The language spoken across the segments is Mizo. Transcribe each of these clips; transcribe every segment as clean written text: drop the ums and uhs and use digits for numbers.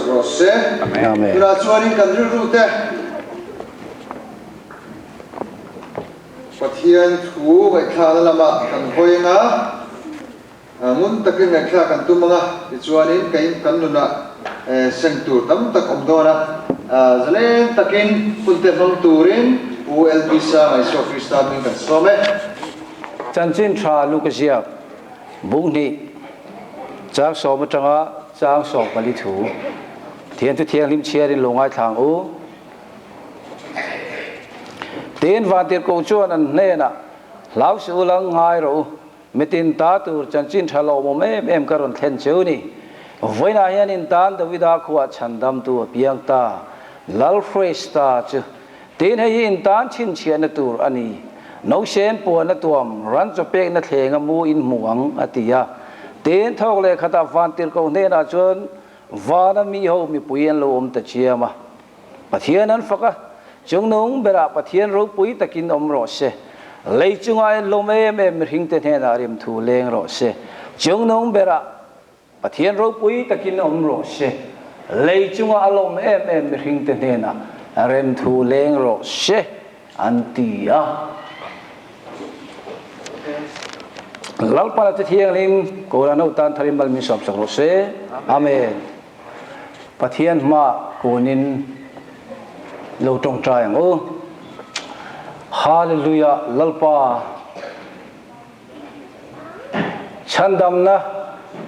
rawh se. Amen. Tunah chuanin kan rilru te Pathian thu ngaihthlakna lamah kan hawi anga ngun takin ngaihthlak kan tum anga tichuanin kei kan nunah seng tur tam tak awm dawn a, zalen takin hun te hmang turin Pu LP Sanga Isua Krista hming kan sawm e. Chanchin tha Luka ziak Bung hnih, chang sawm atanga chang 14 thu. Thian chu thianghlim chhiarin lo ngaithla ang u. Tin, Vantirhkoh chuan an hnenah, Hlau suh u lang ngai rawh u, mitin ta tur chanchin tha lawmawm em em ka rawn thlen cheu ni. Vawiinah hian in tan Davida khuah chhandamtu a piang ta, Lal Hresta chu. Tin, hei hi in tan chhinchhiahna tur a ni. Nosen puan a tuam, ran chaw pekna thleng a mu in hmu ang, a ti a. Tin, thawk leh khatah Vantirhkoh hnenah chuan vana mi ho mipui an lo awm ta chiam a. Pathian an fak a, chungnung berah Pathian ropui takin awm rawh se. Lei chungah en hlawm em em mihringte hnenah rimthu leng rawh se. Chungnung berah Pathian ropui takin awm rawh se, lei chunga a lawm em em mihringte hnenah remthu leng rawh se, an ti a. Lalpana te thianghlim Kohhran ho tan tharin mal min sawmsak rawh se. Amen. Pathian hma kunin lo tawngtai ang u. Hallelujah Lalpa. Chhandamna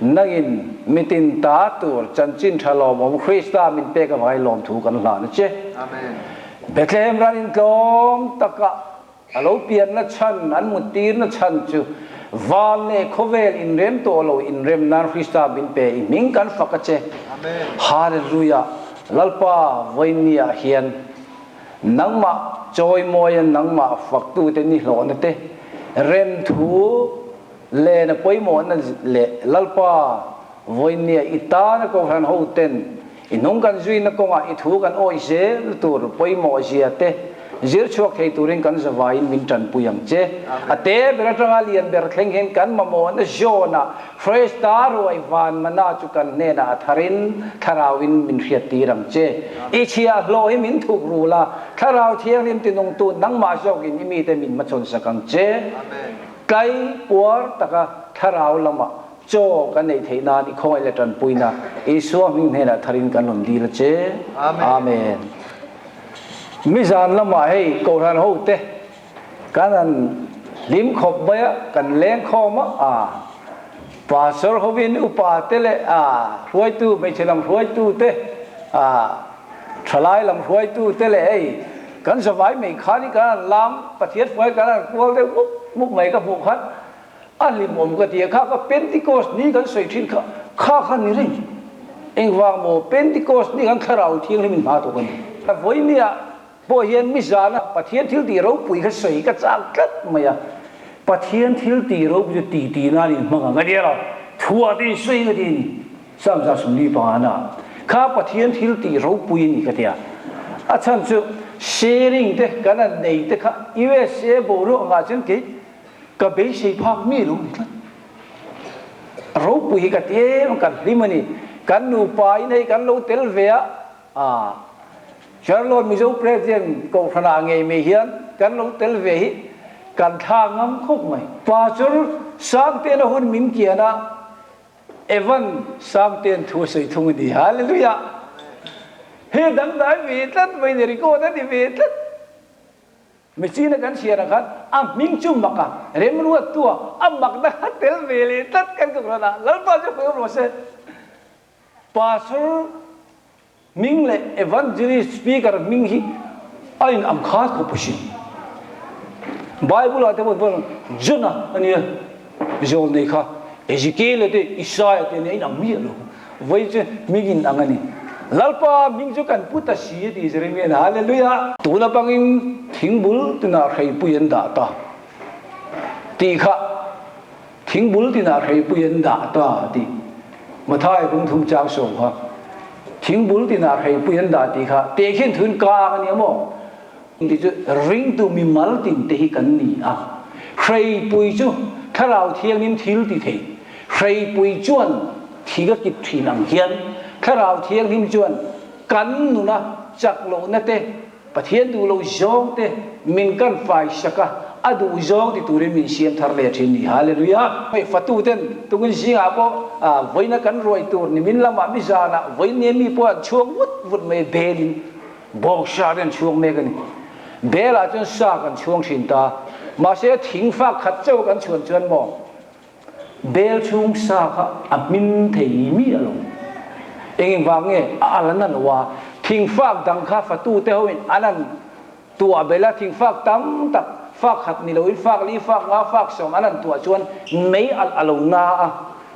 nangin mitin ta tur chanchin tha lawmawm Krista min pek avai lawmthu kan hlan a che. Bethlehem ran in tlawm taka a lo pianna chhan an muttirna chhan chu van leh khawvel inrem tawh lo inrem nan Krista min pe i hming kan fak a che. Hallelujah Lalpa vawinia hian Nangmah chawimawi a nangmah faktute ni hlawhna te, remthu lehna pawimawhna leh Lalpa vawinia i tana Kohhran hoten i hnung kan zuina kawngah i thu kan awih zel tur pawimawh zia te zir chhuak thei turin kan zavaiin min tanpui ang che. A te ber atanga lian ber thleng hian kan mamawhna zawnah Krista ruai van mana chu kan hnenah a tharin Thlarauin min hriattir ang che. I chhiahhlawh hi min thuk rul a, Thlarau Thianghlim tinungtu nangmah zawkin i mite min hmachhawnsak ang che. Tlai puar taka Thlarau lamah chaw kan neih theih nan i khawngaih leh tanpuina Isua hming hnenah tharin kan rawn dil a che. Amen. Mizan lamah hei Kohhran hote Kan han hlim khawp mai a, kan leng khawm a, a Pastor hovin upa te leh a hruaitu, hmeichhe lam hruaitu te, a thalai lam hruaitu te leh hei kan zavai mai khan hi kan han lam, Pathian hruai kan han kual deuh mup mup mai ka hmuh khan a hlimawm ka ti a, kha kha Pentecost ni kan sawi thin kha, kha kha ni reng. Engvang maw Pentecost ni khan Thlarau Thianghlim in hma tawk a ni. Vawinia Pawh hian mi zana Pathian thil tih ropui kha sawi ka chak tlat mai a, Pathian thil tih ropui chu ti ti nan in hmang ang a nia lo, thuah te in sawi ka ti a ni, Psalm 145 na kha Pathian thil tih ropui a ni ka ti a, a chhan chu sharing te kan han nei te kha USA boruak angah chuan kei ka beisei phak mi lo ni tlat, ropui hi ka ti em kan hlim a ni, kan nupa in hei kan lo tel ve a, A Charlotte Mizo President Kohhranah ngei mai hian kan lo tel ve hi kan thla ngam khawp mai. Pastor Sangtena hun min kian a, Evan Sangten thu a sawi thung a ni. Hallelujah! He dangdai ve tlat mai ni, record a ni ve tlat. Machine a kan chhiarah khan a hming chu mak a, remruattua a makna kha tel ve leh tlat kan Kohhranah Lalpa chu hmuh rawh se. Pastor hming leh Evangelist speaker hming hi a in ang khat khawp asin. Bible ah te pawh chuan Jonah a nia, zawlnei kha, Ezekiel te, Isaiah te nia in ang miah lo. Vawi chu hming in ang a ni. Lalpa hming chu kan pu ta si a ti Jeremiah Hallelujah! Tuna bangin thingbul tinah hreipui an dah ta tih kha Thingbul tinah hreipui an dah ta a ti. Mathai kum thum chang sawm kha thingbul tinah hreipui an dah tih kha tehkhin thuin ka ang a nia maw? Ti chu ringtu mimal tin te hi kan ni a. Hreipui chu Thlarau Thianghlim thil ti thei. Hreipui chuan thing a kip thin ang hian Thlarau Thianghlim chuan kan nuna chak lohna te, Pathian duh loh zawng te min kan fai sak a, a duh zawng ti turin min siam thar leh thin ni. Hallelujah! Hei fatu ten tungin zingah pawh vawiina kan ruai tur ni min lamah mi zanah vawiin nia mi pawh an chhuak vut vut mai belin bawngsa te an chhuak mek a ni. Belah chuan sa kan chhuang thin ta. Mahse thing fak khat chauh kan chhuan chuan maw? Bel chhung sa kha a hmin thei miah lo. Eng eng vang nge a al an lo a, thingfak dang kha fatute hoin an an tuah belh a, thingfak tam tak, fak khat ni loin fak li, fak nga, fak sawm an an tuah chuan mei alh a lo na a,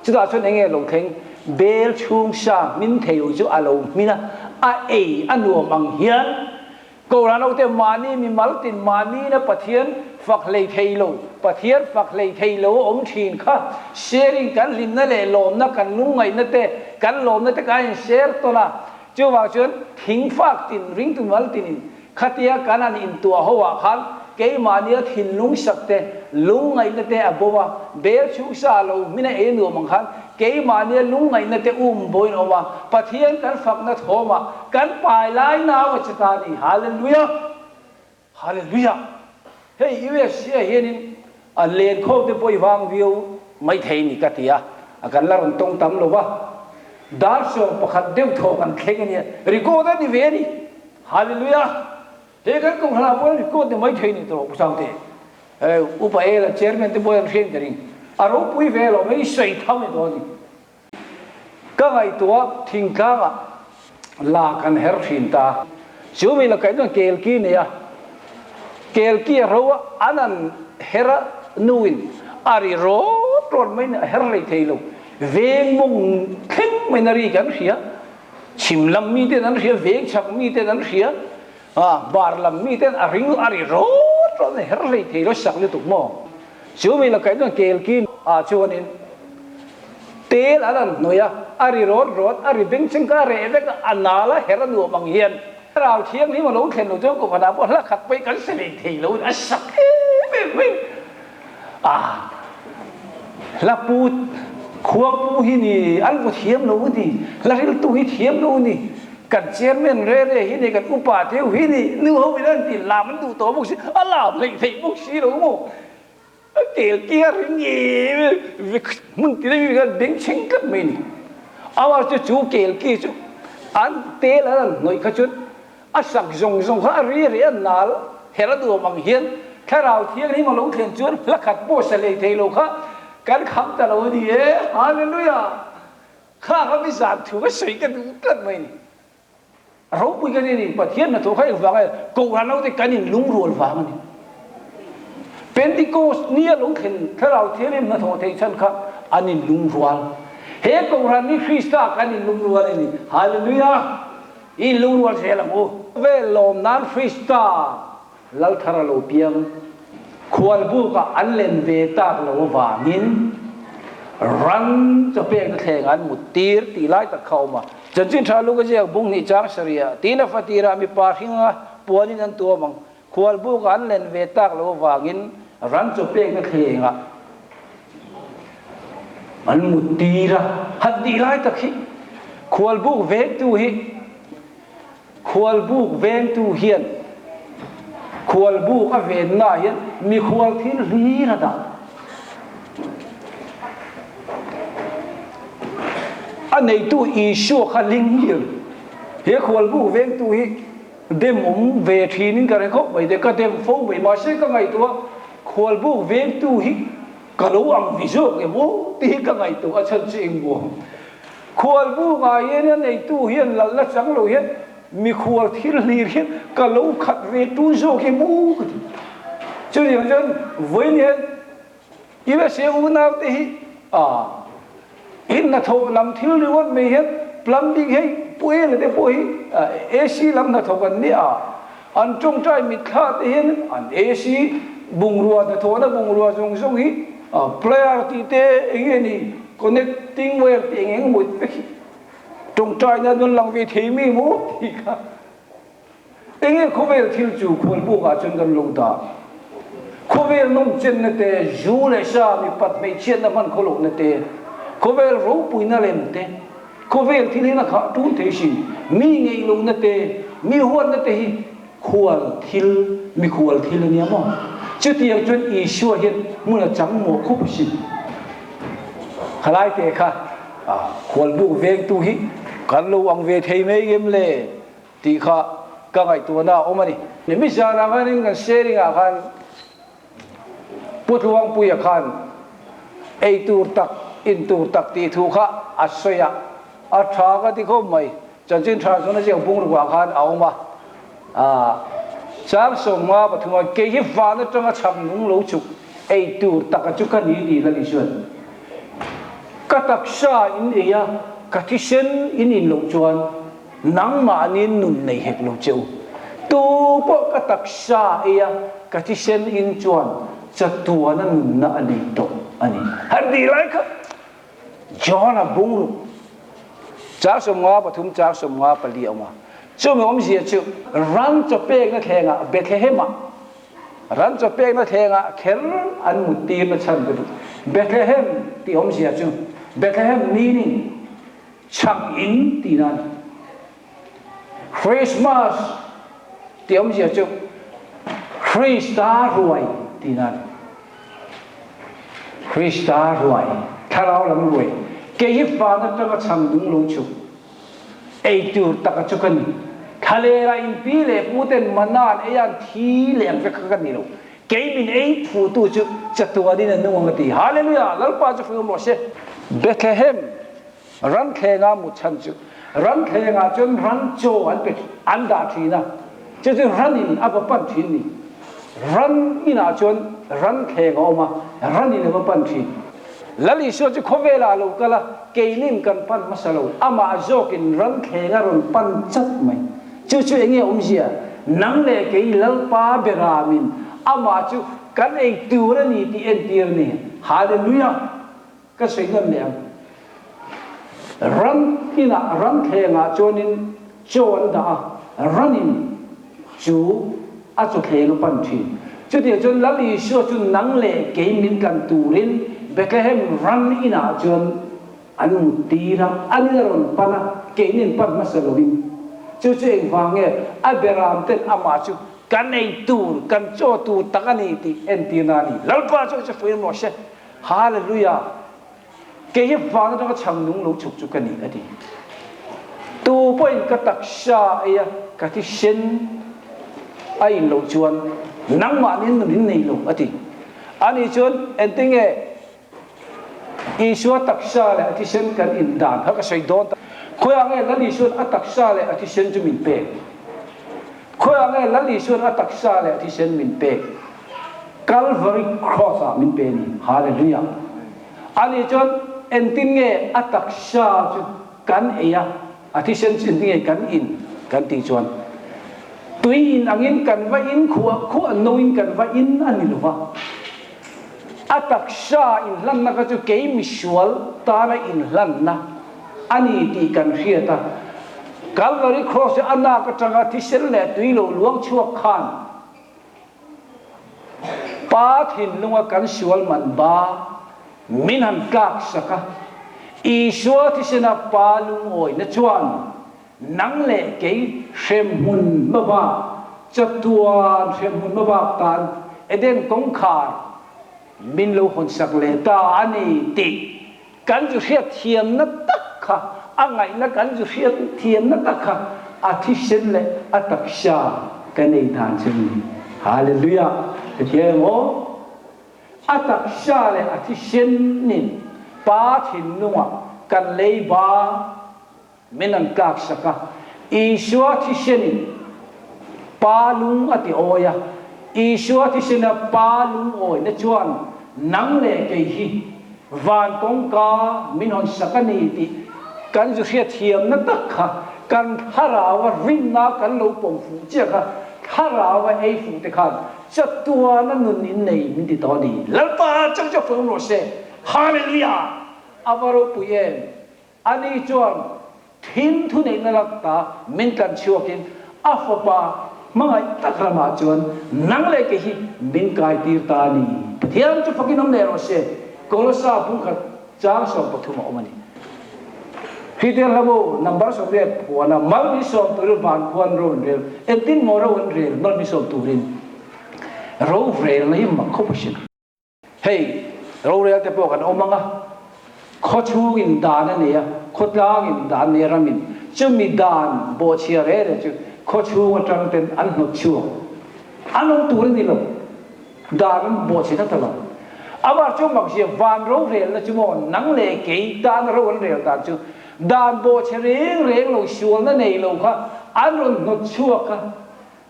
chutah chuan eng nge lo thleng? Bel chhung sa hmin thei lo chu a lo hmin a, a ei a nuam ang hian Kohhran hote mahni mimal tin mahniina Pathian fak hlei thei lo, Pathian fak hlei thei lo a awm thin kha sharing kan hlimna leh lawmna kan lungngaihna te kan lawmna te kan in share tawn a, chuvang chuan thingfak tin ringtu mal tinin khatia kan han intuah ho ah khan keimahnia thinlung sak te lungngaihna te a bo a, bel chhungsa a lo hmin a ei nuam ang khan Keimahnia lungngaihna te um bawiin a awm a, Pathian kan fakna thawmah kan pai lai nau a che ta a ni. Hallelujah! Hallelujah! Hei USA ah hianin a lenkhawm te pawh i vang viau mai thei ni ka ti a, a kan la rawn tawng tam lo va, dar 11 deuh thaw kan thleng a nia, record a ni ve a ni. Hallelujah! He kan kohhranah pawh hian record ni mai thei ni tawh Pu Sangte. Hei Upa Ela chairman te pawh hian hriat ka ring. A ropui ve lo mai sawi tham ni tawh a ni. Ka ngaihtuah thingtlangah la kan her thin ta. Chu mi lakah chuan kelki nei a, kelki a ro a, an an her a nuin a ri rawt rawt mai a her hlei thei lo. Veng mawng thleng mai na ri kan hria. Chhim lam miten an hria, veng chhak miten an hria, bar lam miten a ring a ri rawt rawt a her hlei thei lo sak lutuk maw? Chu mi lakah chuan kelki ah chuanin tel an han hnawih a, a ri rawt rawt, a ri bengchheng kha a reh vek a, a nal a her a nuam ang hian Thlarau Thianghlim a lo thlen lo chuan kohhranah pawh hla khat pawhin kan se hlei thei lo a sak em em mai. A hla pu khuang pu hi ni an vaw thiam lo a ni, hla riltu hi thiam lo a ni, kan chairman re re hi ni, kan upa te ho hi ni, nu ho in an ti lam an duh tawh bawk si, a lam hleih theih bawk si lo maw? A tel tia ring em hmun ti deuh hian bengchheng tlat mai a ni. Amah chu chu kel ki chu an tel an han hnawih kha chuan A sak zawng zawng kha a ri reh a nal her a duam ang hian Thlarau Thianghlim a lo thlen chuan hla khat pawh sa lei thei lo kha kan kham ta lo a ni e. Hallelujah! Kha kha mi zan thu ka sawi ka duh tlat mai a ni. A ropui ka ni a ni. Pathian hnathawh kha engvang nge Kohhran ho te kan in lungrual vang a ni. Pentecost ni a lo thlen Thlarau Thianghlim hnathawh theih chhan kha an in lungrual. He Kohhran hi Krista kan in lungrual a ni. Hallelujah! I lungrual zel ang u. Vel lawm nan Krista Lalthar a lo piang. Khualbukah an len ve tak lo avangin ran chawpekna thleng an mut tir tih lai tak kha a awm a. Chanchin tha Luka ziak bung hnih chang sarih tiin a fatirah mipa hringa puanin an tuam ang. Khualbukah an len ve tak lo avangin ran chawpekna thlengah an mut tir a, han tih lai tak hi khualbuk vengtu hi khualbuk vengtu hian khualbuk a venna ah hian mikhual thil hlir a dah. A neitu Isua kha ling mial he khualbuk vengtu hi dem awm ve thinin ka hre khawp mai te, ka dem fo mai mahse ka ngaihtuah khualbuk vengtu hi Ka lo ang vi zawk em aw tih hi ka ngaihtuah a chhan chu engmaw khualbu ngah hian a neitu hian lalna chang lo hian mikhual thil hlir hian ka lo khat ve tun zawk em aw ka ti. Chutiang chuan vawiin hian USA unaute hi a In hnathawh lam thil ringawt mai hian plumbing hei Pu Ela te pawh hi AC lam hnathawk an ni a, an tawngtai mitthla te hian an AC bungrua hnathawhna bungrua zawng zawng hi plier tih te eng nge ni connecting wire tih eng eng emaw vek hi tawngtaina an lang ve thei mi maw tih kha Enge khawvel thil chu khualbukah chuan kan lo dah? Khawvel nawmchenna te, zu leh sa mipat hmeichhiatna hman khawlohna te, khawvel ropuina lem te. Khawvel thil hian a khah ṭun thei sin. Mi ngeih lohna te, mi huatna te hi khual thil, mikhual thil a nia maw? Chutiang chuan Isua hian hmun a chang mawh khawp asin. Khalai te kha khualbuk vengtu hi kan lo ang ve thei mai em le tih kha ka ngaihtuahna a awm a ni. Mizanah khanin kan sharing ah khan Pu Tluangpuia khan ei tur tak, in tur tak tih thu kha a sawi a, a tha ka ti khawp mai. Chanchin tha chuan a ziak bungrukah khan a awm a, chang 53 a kei hi van atanga chhak nung lo chuk ei tur taka chu ka ni tih Lali chuan ka taksa in ei a, ka thisen in in loh chuan Nangmahni nun nei hek lo che u. Tu pawh ka taksa ei a, ka thisen in chuan chatuana nunna a nei tawh a ni. Han tih lai kha John-a bungruk chang 53 chang 54 a awm a. Chumi awmzia chu ran chaw pekna thlengah Bethlehem-ah ran chaw pekna thlengah kher an mut tirna chhan ka duh. Bethlehem tih awmzia chu Bethlehem meaning Chhang in tih na a ni. Christmas tih awmzia chu Krista ruai tih na a ni. Krista ruai, thlarau lam ruai. Kei hi van atanga chhang nung lo chu ei tur taka chu ka ni. Thlalera in pi leh pu ten mana an ei a an thi leh ang vek kha ka ni lo. Kei min ei phu tu chu chatuanin a nung ang a ti. Hallelujah! Lalpa chu hriawm rawh se. Bethlehem Ranthlengah mut chhan chu Ranthlengah chuan ran chaw an pe an dah thin a, chu chu ran in a va pan thin ni. Ran inah chuan ranthleng a awm a, ran in a va pan thin. Lal Isua chu khawvelah a lo kal a, keinin kan pan hmasa lo, amah zawkin ranthleng a rawn pan chat mai. Chu chu enge awmzia? Nang leh kei Lalpa beramin amah chu kan ei tur a ni tih entir a ni. Hallelujah! Ka sawi nawn leh ang. Ran inah ran thlengah chuanin chaw an dah a, ranin chu a chaw thleng a pan thin. Chutiang chuan Lal Isua chu nang leh kei min tlan turin Bethlehem ran inah chuan an mut tir a, an in a rawn pan a, keinin pan hmasa lovin. Chu chu engvang nge a beram ten amah chu kan ei tur, kan chaw tur tak a ni tih entirna a ni. Lalpa chu chu fuih rawh se. Hallelujah! Kei hi van atanga chhang nung lo chhuk chu ka ni, a ti. Tu pawhin ka taksa ei a, ka thisen a in loh chuan nangmahni nun in nei lo, a ti. Ani chuan engtinge Isua taksa leh a thisen kan in dan kha ka sawi dawn ta. Khawiah nge Lal Isua'n a taksa leh a thisen chu min pek? Khawiah nge Lal Isua'n a taksa leh a thisen min pek? Calvary Cross ah min pe a ni. Hallelujah! Ani chuan engtin nge a taksa chu kan ei a, a thisen chu engtin nge kan in kan tih chuan tui in angin kan va in khuah khuah no in kan va in a ni lo va. A taksa inhlanna kha chu kei misual tana inhlanna a ni tih kan hriat a. Calvary Cross a nak atanga thisen leh tui lo luang chhuak khan Pa thinlunga kan sual man ba min han tlak sak a, Isua thisena Pa lungawina chuan nang leh kei hremhmun hmabak, chatuan hremhmun hmabak tan Eden kawngkhar min lo hawnsak leh ta a ni tih Kan zu hriat thiamna tak kha, a ngaihna kan zu hriat thiamna tak kha a thisen leh a taksa ka nei dan chu a ni. Hallelujah! Ka thiam em aw? A taksa leh a thisen nin Pa thinlungah kan leiba Min an tlak sak a, Isua thisenin Pa lung a ti awi a, Isua thisena Pa lung awina chuan nang leh kei hi van kawngka min hawn sak a ni tih kan zu hriatthiamna tak kha kan thlaraua rinna kan lo pawm fuh chiah kha thlaraua ei fuh te khan chatuana nun in nei min ti tawh a ni. Lalpa chang chu a fawm rawh se. Hallelujah! A va ropui em! Ani chuan thim thuneihna lak ta min tlan chhuakin a fapa hmangaih tak ramah chuan nang leh kei hi min kaitir ta a ni. Pathian chu fakin awm leh rawh se, Kolosa bungkhat chang 13 a awm a ni. Kristian hlabu number 80 phuana mal mi sawm turin van khuan ro an rel. Engtin maw ro an rel mal mi sawm turin? Rorelna hi mak khawp a hrilh. Hei, rorel te pawh kan awm ang a, khawchhungin dan a nei a, khawtlangin dan nei a ramin chumi dan bawhchhia re re chu khawchhung atang ten an hnawt chhuak. An awm tur a ni lo. Dan an bawhchhe tlat alo. Amah chu makzia van rorelna chu maw nang leh kei tan ro an rel dan chu dan bawhchhe reng reng lo sualna nei lo kha an rawn hnawt chhuak a,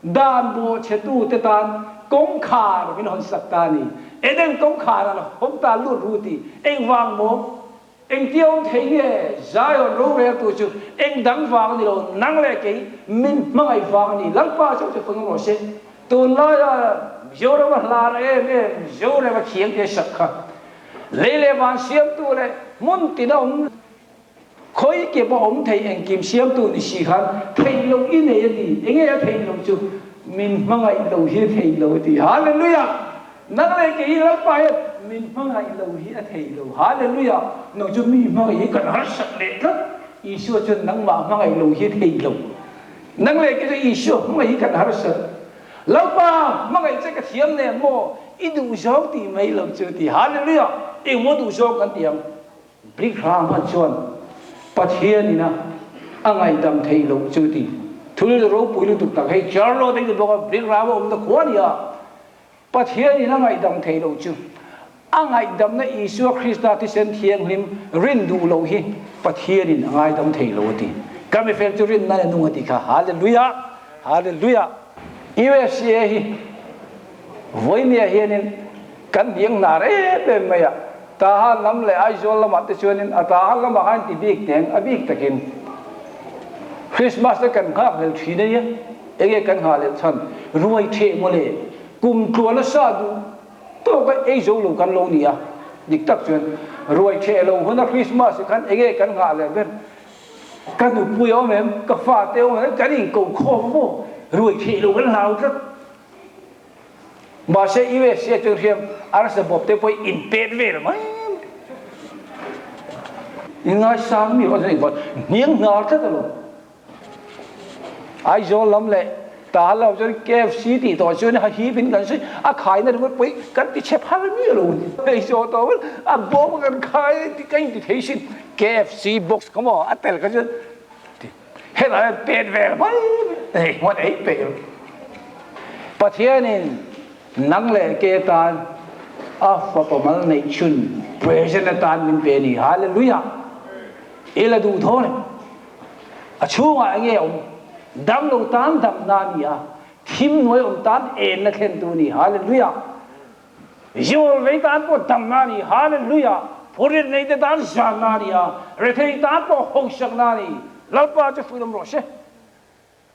Dan bawhchhetute tan kawngkhar min hawn sak ta a ni. Eden kawngkhar an hawng ta lut ru tih engvang maw? Engtia awm thei nge? Zion roreltu chu eng dang vang a ni lo, nang leh kei min hmangaih vang a ni. Lalpa chu chu fang rawh se. Tunlaia Mizoram a hlar em em, Zorem a thiang te sak kha lei leh van siamtu leh hmun tina awm Khawi ke pawh awm thei engkim siamtu ni si khan theih loh i nei a ti. Enge a theih loh chu? Min hmangaih lo hi a theih lo a ti. Hallelujah! Nang leh kei hi Lalpa hian min hmangaih lo hi a theih lo. Hallelujah! Nang chu mi hmangaih hi kan harsat leh tlat. Isua chuan nangmah hmangaih lo hi a theih lo. Nang leh kei chu Isua hmangaih hi kan harsat. Lalpa hmangaih che ka thiam nen maw? I duhzawng tih mai lo chu a ti. Hallelujah! Engmaw duhzawng kan ti ang? Brigham a chuan Pathian ina a ngaihdam theih loh chu ti thil ropui lutuk tak hei Charlotte a ni bawk a, Brigham a awmna khua a ni a, Pathian ina ngaihdam theih loh chu a ngaihdamna Isua Krista thisen thianghlim rin duh loh hi Pathian in a ngaidam thei lo a ti. Ka mifel chu rinna a nung a ti kha. Hallelujah! Hallelujah! USA hi vawinia hianin kan hniang hnar em em mai a, Tahan lam leh Aizawl lamah te chuanin a Tahan lamah khan ti bik teng a bik takin Christmas te kan nghakhlel thin a nia, enge kan nghahhlelh chhan ruai theh mawle kum tluan a sa duh tawk a ei zo lo kan lo ni a, dik tak chuan ruai theh lo huna Christmas ah khan enge kan nghahhlelh ber Ka nupui a awm em? Ka fate a awm em? Kan inko khawm a maw? Ruai theih lo kan hlau tlat. Mahse USA chuan hriam arsa bawp te pawh in pet vel mai mai. In ngaisang mi awm in hniang hnar tlat alawm. Aizawl lam leh Tahan lam chuan KFC tih tawh chuan a hip in kan sawi a khaina ringawt pawh hi kan ti chhe phal miah lo a ni. Aizawl tawh a bawm kan khai kan inti thei sin. KFC box kha maw a tel kha chuan helai hian pet vel mai mai hei hmuan ei peih lo. Pathianin nang leh ke tan a fapa mal neih chhun present atan min pe a ni. Hallelujah! I la duh thawn em? A chhungah enge awm? Dam lo tan damna a ni a, thim hnuai awm tan enna thlentu a ni. Hallelujah! Ziawl vei tan pawh damna a ni, Hallelujah! Phurit neite tan zanna a ni a, rethei tan pawh hawisakna a ni. Lalpa chu fuih awm rawh se.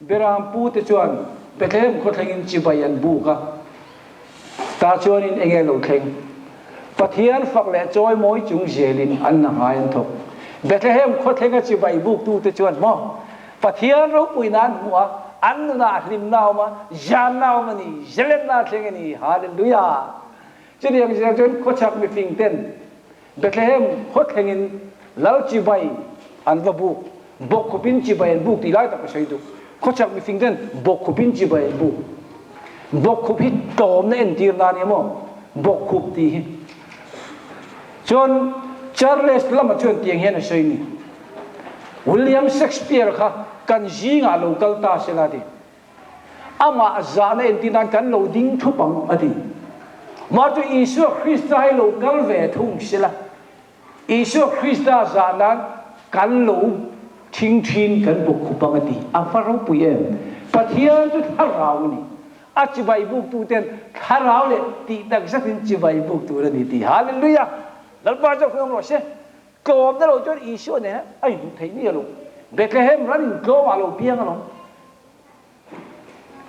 Beram pute chuan Bethlehem khawthlengin chibai an buk a, tah chuanin enge lo thleng? Pathian fak leh chawimawi chung zelin an hna ngai an thawk. Bethlehem khawthlenga chibai buktute chuan maw Pathian ropuina an hmuh a, an nunah hlimna a awm a, zanna a awm a ni, zalenna a thleng a ni. Hallelujah! Chutiang zel chuan khawchhak mifing ten Bethlehem khaw thlengin Lal chibai an va buk, bawkkhupin chibai an buk tih lai tak ka sawi duh. Khawchhak mifing ten bawkkhupin chibai an buk. Bawkkhup hi tlawmna entir na a ni maw? Bawkkhup tih hi. Chuan Charles lama chuan tiang hian a sawi ni. William Shakespeare kha kan zingah lo kal ta sela ti. Amah zahna entir nan kan lo ding thup ang a ti. Mah chu Isua Krista hi lo kal ve thung sela, Isua Krista zah nan kan lo thing thin kan bawk khup ang a ti. A va ropui em! Pathian chu thlarau a ni. A chibai buk tuten thlarau leh tih tak zetin chibai buk tur a ni ti. Hallelujah! Lalpa chu hriam rawh se. Tlawmna lo chuan Isua nen a inhmuh theih miah lo. Bethlehem ram in tlawmah lo piang alawm.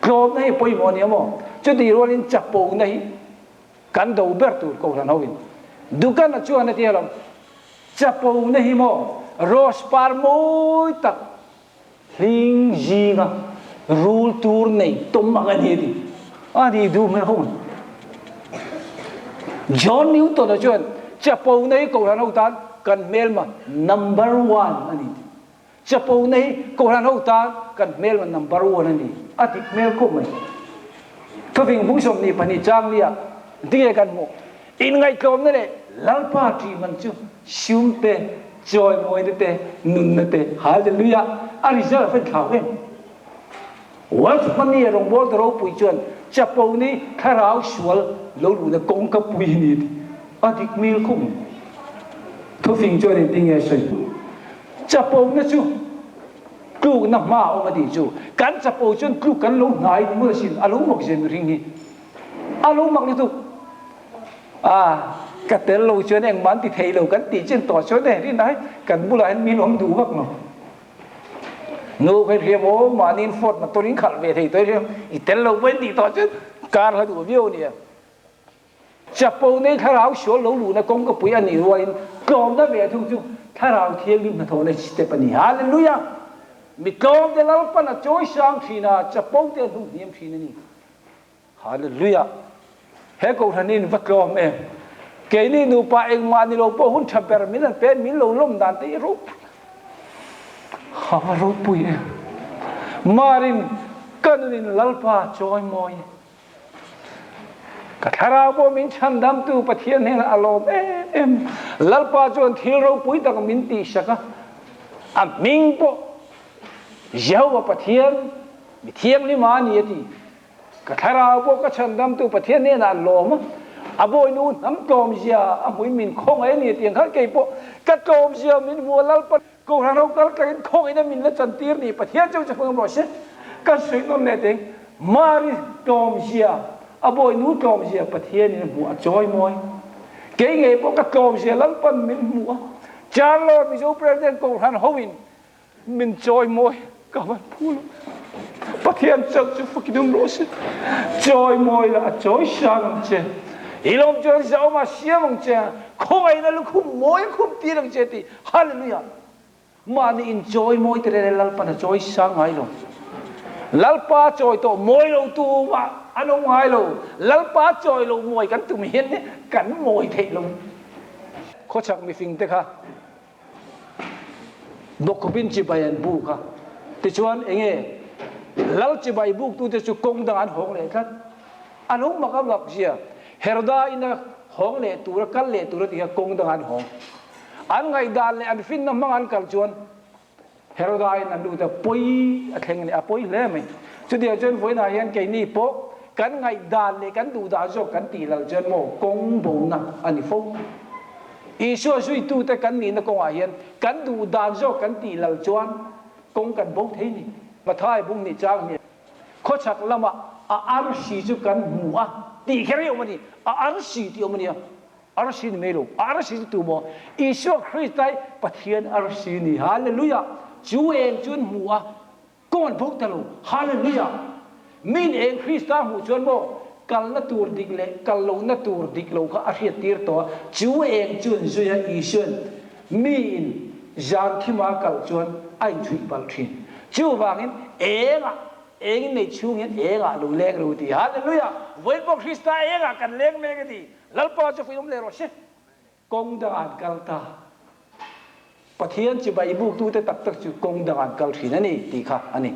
Tlawmna hi pawimawh a ni maw? Chutih rualin chapona hi kan do ber tur Kohhran hoin Dukana chuan a ti alawm. Chapona hi maw rose par mawi tak Hling zinga rul tur nei tum ang a ni a ti. A ni duh hmel ho. John Newton-a chuan chapo nei Kohhran ho tan kan hmelma number one a ni. Chapo na hi Kohhran ho tan kan hmelma number one a ni. A dik hmel khawp mai. Thufing bung 22 chang nia tinge kan hmuh? Inngaihtlawmna leh Lalpa ṭih man chu sum te, chawimawina te, nunna te, Hallelujah! A result a thlau em? Wealth money a rawngbawltu ropui chuan chapo ni thlarau sual lo luhna kawngka pui a ni tih a dik hmel khawp mai. Thufing chuan engtin nge a sawi? Chapona chu tlukna hma a awm a tih chu kan chapo chuan tluk kan lo hnai ni maw asin, a lo mak zia mihring hi a lo mak lutuk a, ka tel lo chuan engmah an ti thei lo kan tih chin tawh chuan e rin ai kan bulah hian min awm duh vak lo. Nu ka hriam aw mahniin Ford motor in khalh ve thei tawh i hriam i tel lo pawhin tih tawh chuan car hla duh viau a nia. Chapo nei thlarau sual lo luhna kawngka pui a nih rualin tlawmna ve thung chu thlarau thianghlim hnathawhna step a ni. Hallelujah! Mi tlawmte Lalpan a chawi sang thin a, chapo te a hnuh hniam thin a ni. Hallelujah! He kohhran hi in va tlawm em! Keini nupa engmah ni lo pawh hun tha ber min han pe, min lo lawm dan te hi ropui a va ropui em! Marin ka nunin Lalpa chawi mawi e. Ka thlarau pawh min chhandamtu Pathian hnenah a lawm em em. Lalpa chuan thil ropui tak min tihsak a, a hming pawh Jehovah Pathian mi thianghlim a ni a ti. Ka thlarau pawh ka chhandamtu Pathian hnenah a lawm a, a bawinu hnam tlawmzia a hmuin min khawngaih a ni a ti ang khan kei pawh ka tlawmzia min hmu a, Lalpa Kohhran ho kal tlakin khawngaihna in min la chantir ni Pathian chu chu hmang rawh se. Kan sawi nawm leh teng Mari tlawmzia a bawinu tlawmzia Pathian in a hmuh a chawi mawi. Kei ngei pawh ka tlawmzia Lalpan min hmuh a Charlotte Mizo President Kohhran ho in min chawi mawi ka van phu lo. Pathian chauh chu fakin awm rawh se. Chawi mawi la a chawi sang ang che. I lawm chuan Zahawma siam ang che a khawngaihna lukhum mawi a khum tir ang che tih Hallelujah! Mahni in chawi mawi te rere Lalpan a chawi sang ngai lo. Lalpa chawi tawh mawi lo tu mah an awm ngai lo. Lalpa chawi lo mawi kan tum hian kan mawi theih lo. Khawchhak mifing te kha bawkkhawpin chibai an buk a, tichuan enge Lal chibai buk tute chu kawng dang an hawng leh tlat. A lo mak a mak zia. Heroda ina hawng leh tura kal leh tura ti kha kawng dang an hawng. An ngaihdan leh an finna hmang an kal chuan Heroda in an lut a, pawi a thleng a ni, a pawi hle mai. Chutiang chuan vawiinah hian keini pawh kan ngaihdan leh kan duhdan zawk kan tih loh chuan maw kawng bona a ni fo. Isua zuitute kan nihna kawngah hian kan duhdan zawk kan tih loh chuan kawng kan bo thei ni. Mathai bung nih chang hi khawchhak lamah a arsi chu kan hmu a tih kher hi a awm a ni, a arsi tih a awm a nia. Arsi ni mai lo, a arsi chu tu maw? Isua Krista hi Pathian arsi ni. Hallelujah! Chu eng chu an hmu a, kawng an bo ta lo. Hallelujah! Min eng Krista hmuh chuan maw kalna tur dik leh kal lohna tur dik lo kha a hriattir tawh a, chu eng chu an zui a, Isua'n miin zan thima a kal chuan a inchhuih palh thin. Chuvangin engah eng in nei chhung hian engah lo leng lo ti. Hallelujah! Vawiin pawh Krista engah kan leng mek a ti. Lalpa chu fuihawm leh rawh se. Kawng dang an kal ta. Pathian chibai buktute tak tak chu kawng dang an kal thin a ni tih kha a ni.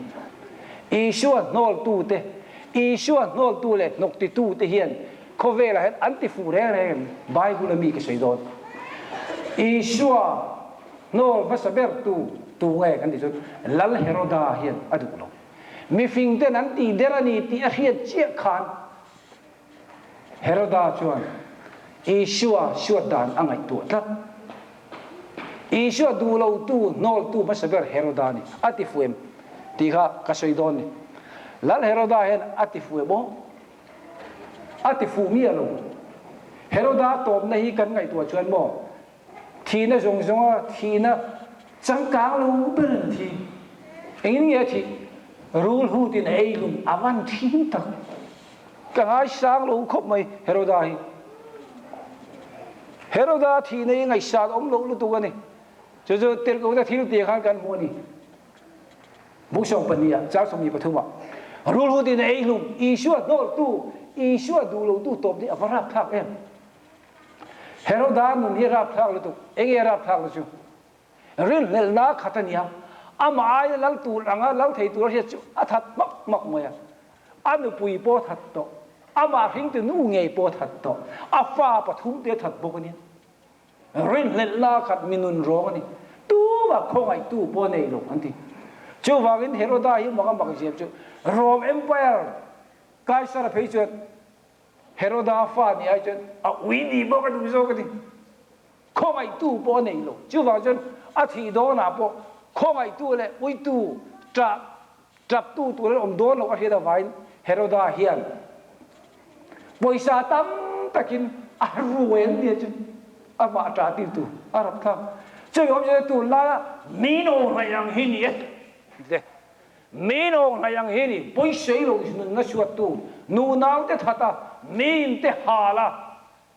Isua hnawltute, Isua hnawltu leh hnawktitute hian khawvelah hian an ti fuh reng reng em? Bible a mi ka sawi dawn. Isua hnawl hmasa bertu tu nge kan tih chuan Lal Heroda hian a duh lo. Mifingten an tih der a ni tih a hriat chiah khan Heroda chuan Isua suat dan a ngaihtuah tlat. Isua duh lotu, hnawltu hmasa ber Heroda a ni. A ti fuh em? Tih kha ka sawi dawn ni. Lal Heroda hian a ti fuh em aw? A ti fuh miah lo. Heroda tawpna hi kan ngaihtuah chuan maw Thihna zawng zawnga thihna changkang lo ber an thi. Engin nge a thih? Rul hutin a ei lum a van thin tak. Ka ngaisang lo khawp mai Heroda hi. Heroda thihna hi ngaihsan awm loh lutuk a ni. Chu chu tirhkohna thil tih khan kan hmu a ni. Buk 12 ah chang 23 ah Rul hutin a ei hlum Isua hnawltu Isua duh lotu tawp nih a va rapthlak em. Heroda nun hi rapthlak lutuk. Enge rapthlak na chu? Rinhlelhna khat a nia. Amah aia lal tur anga lal thei tur a hriat chu a that hmak hmak mai a. A nupui pawh a that tawh, amah hringtu nu ngei pawh a that tawh, a fa pathumte a that bawk a nia. Rinhlelhna khat mi nun rawng a ni. Tumah khawngaihtu pawh a nei lo an ti. Chuvangin Heroda hi mak a mak zia chu Rome Empire Kaisara phei chuan Heroda fa ni ai chuan a ui ni bawk a duh zawk a ni. Khawngaihtu pawh a nei lo. Chuvang chuan a thih dawnah pawh khawngaihtu leh uitu ṭah Ṭaptu tur an awm dawn loh a hriat avangin Heroda hian pawisa tam takin a ruai an nia chu amah ṭah tir tur a rap thlak. Chumi awmzia chu tunlaia min awnghlai ang hi ni e tite min awnghlai ang hi ni pawisei lo nunna chhuattu nunaute thata minte hala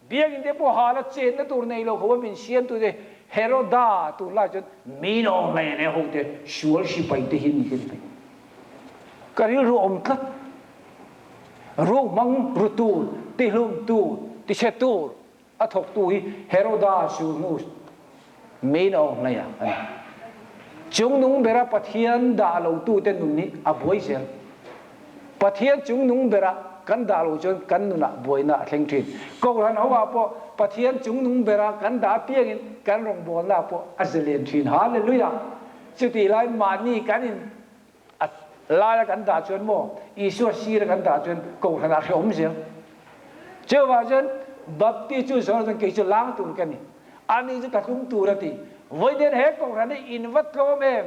Biakinn te pawh hala chenna tur nei lo kho a min siamtute Heroda tur lai chuan min awm hlei leh ho te sual sipai te hi ni ka ti mai. Ka rilru awm tlat. Ruk hmang ru tur, tihlum tur, tichhe tur a thawktu hi Heroda sur hnu min awm hlei a ni. Chungnung bera Pathian dah lo tute nun hi a buai zel. Pathian chungnung berah kan dah lo chuan kan nunah buaina a thleng thin. Kohhran ho ah pawh Pathian chungnung berah kan dah apiangin kan rawngbawlna pawh a zalen thin. Hallelujah! Chutih lai mahni kan in a laia kan dah chuan maw Isua sira kan dah chuan kohhran ah hrehawm zel. Chuvang chuan Baptist chu zawr chuan kei chu lang tur ka ni. Ani chu ka tlum tur a ti. Vawiin he kohhran hi in va tlawm em?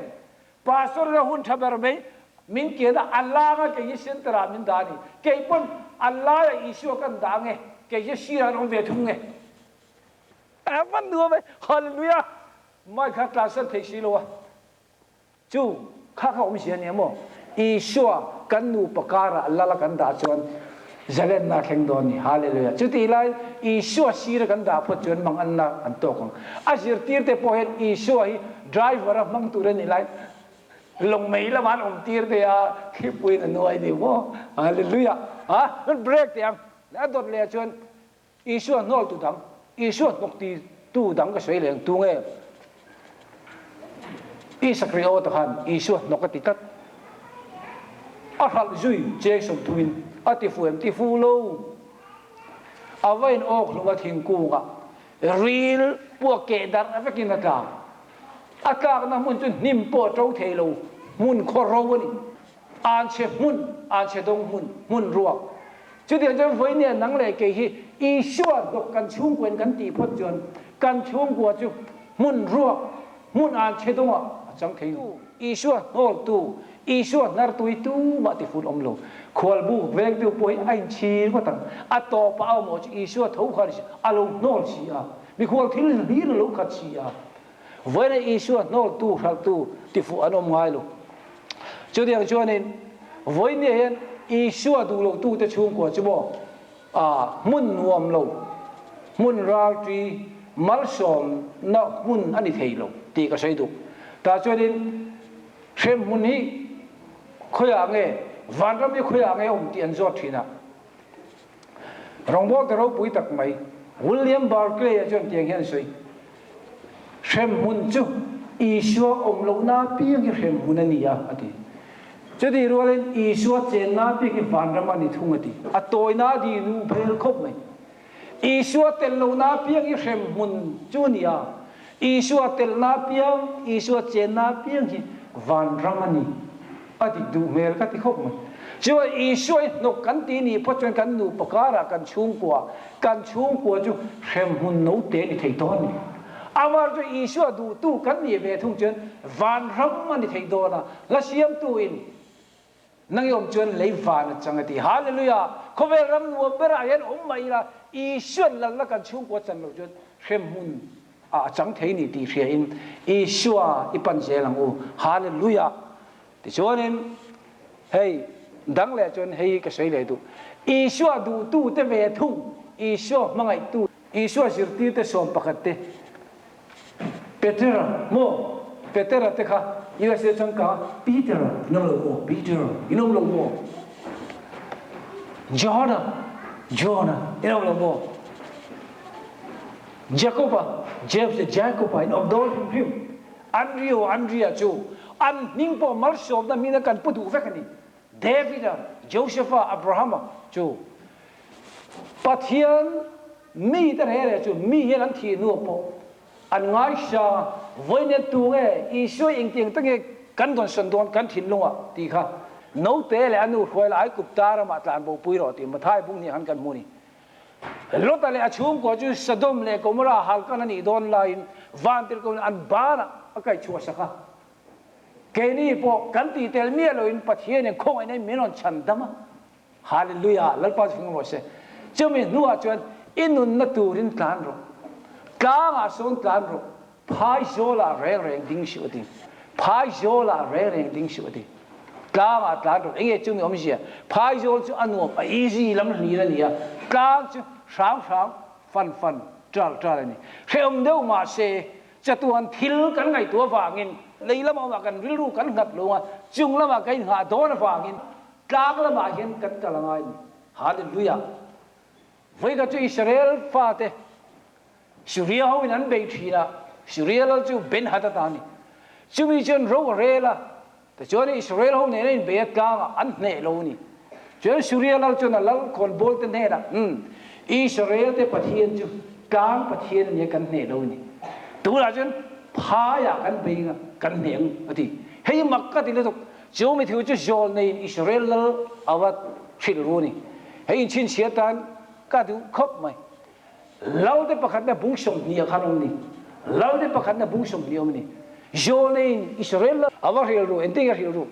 Pastor la hun tha ber mai min kian a, a langa kei hi center ah min dah a ni. Kei pawn a laia Isua kan dah ange, kei hi sirah an awm ve thung nge. A van nuam e, Hallelujah! Mic kha tlansan thei si lo a, chu kha kha awmzia nia maw? Isua kan nupa karah lala kan dah chuan Zalenna a thleng dawn ni. Hallelujah. Chutih lai Isua sira kan dah phawt chuan manganna an tawk ang. A zirtirte pawh hian Isua hi driver a hmang tur a nih lai lawng mei lamah an awm tir te a, thlipuiin a nuai ni maw? Hallelujah. Ha? Kan break teh ang. A dawt leh ah chuan Isua hnawltu dang, Isua hnawk ti tu dang ka sawi leh ang. Tunge? Isakriawta khan Isua hnawk a ti tlat. A hralh zui cheng sawmthumin a ti fu em? Ti fu lo. A va in awk hlum a thingkungah ril puak keh darh vekin a tla. A tlakna hmun chu hnim pawh a to thei lo, hmun khaw ro a ni. Anchhe hmun, anchhe dawng hmun, hmun ruak. Chutiang chuan vawinia nang leh kei hi Isua hnawk kan chhungkuain kan tih phawt chuan kan chhungkua chu hmun ruak, hmun anchhe dawngah a chang thei lo. Isua hnawltu, Isua hnartui tumah ti fun awm lo. Khualbu vengtu pawh hi a inchhir ngawt ang. A tawpah a awm awh chu Isua tho khan a lo hnawl si a, mikhual thil hlir a lo khat si a. Vawiina Isua hnawltu, hralhtu tifuh an awm ngai lo. Chutiang chuanin vawinia hian Isua duh lotute chhungkua chu maw ah hmun nuam lo, hmun ralṭi, malsawmna hmun a ni thei lo tih ka sawi duh. Tah chuanin hremhmun hi khawiah nge, vanram hi khawiah nge awm tih an zawt ṭhin a. Rawngbawlte ropui tak mai William Barclay-a chuan tiang hian sawi, Hremhmun chu Isua awm lohna apiang hi hremhmun a ni a, a ti. Chutih rualin Isua chenna apiang hi vanram a ni thung a ti. A tawina a dih duh phel khawp mai. Isua tel lohna apiang hi hremhmun chu a ni a, Isua telna apiang, Isua chenna apiang hi vanram a ni. A dik duh hmel ka ti khawp mai. Chuan Isua i hnawk kan ti nih phawt chuan kan nupa karah kan chhungkua, kan chhungkua chu hremhmun no te a ni thei dawn a ni. Amah chu Isua duhtu kan nih ve thung chuan vanram a ni thei dawn a, hla siamtu in nang i awm chuan lei van a chang a ti. Hallelujah! Khawvel ram nuam berah hian awm mah ila Isua'n lalna kan chhungkua chan loh chuan hremhmun ah a chang thei ni tih hria in Isua i pan zel ang u. Hallelujah! Tichuanin hei dang leh chuan hei hi ka sawi leh duh. Isua duhtute ve thung, Isua hmangaihtu, Isua zirtirte 11 te, Petera maw? Petera te kha USA changkang Peter in awm lo maw? Peter in awm lo maw? Johna, Johna in awm lo maw? Jacoba, James leh Jacoba in awm dawn hrim hrim. Andrew Andrea chu an hming pawh malsawmna hmingna kan pu duh vek a ni. David-a, Joseph-a, Abraham-a chu Pathian mite reh reh chu mi hian an thih hnuah pawh an ngaihsa vawinet tu nge Isua engtiang te nge kan rawn sawn dawn kan thinlungah tih kha naute leh a nu hruai la Aigupta ramah tlanbo pui rawh tih Mathai bung hnih khan kan hmu a ni. Lota leh a chhungkua chu Sodom leh Gomorrah halkan a nih dawn laiin vantirhkohin an banah a kaihchhuah sak a. Keini pawh kan tih tel miah loin Pathianin khawngaihna in min rawn chhan dam a. Hallelujah! Lalpa chu hming rawh se. Chumi hnuah chuan i nunna turin tlan rawh. Tlangah sawn tlan rawh. Phaizawlah reng reng ding suh a ti. Phaizawlah reng reng ding suh a ti. Tlangah tlan rawh. Enge chumi awmzia? Phaizawl chu a nuam, a easy lam hlir a ni a. Tlang chu hrang hrang, fan fan, ṭal ṭal a ni. Hrehawm deuh mahse, chatuan thil kan ngaihtuah avangin lei lama awmah kan rilru kan nghat lo a, chung lamah kan inghah dawn avangin tlang lamah hian kan kal a ngai a ni. Hallelujah! Vawikhat chu Israel fate Suria ho in an bei thin a, Suria lal chu Ben-Hadad a ni. Chumi chuan ro a rel a, tichuan Israel ho nena inbei a tlangah an hneh lo a ni. Chuan Suria lal chuan a lal khawnbawl te hnenah, Umm, Israel te Pathian chu tlang Pathian a nia kan hneh lo a ni. Tunah chuan phaiah kan bei ang a, kan hneh ang a ti. Hei mak ka ti lutuk, chu mi thu chu zawl neiin Israel lal a va hrilh ru a ni. Hei inchhinchhiah tan ka duh khawp mai. Lalte pakhatna bung 20 ah khan awm a ni. Lalte pakhatna bung 20 awm a ni. Zawlneiin Israel lal a va hril ru, engtin nge a hril ru?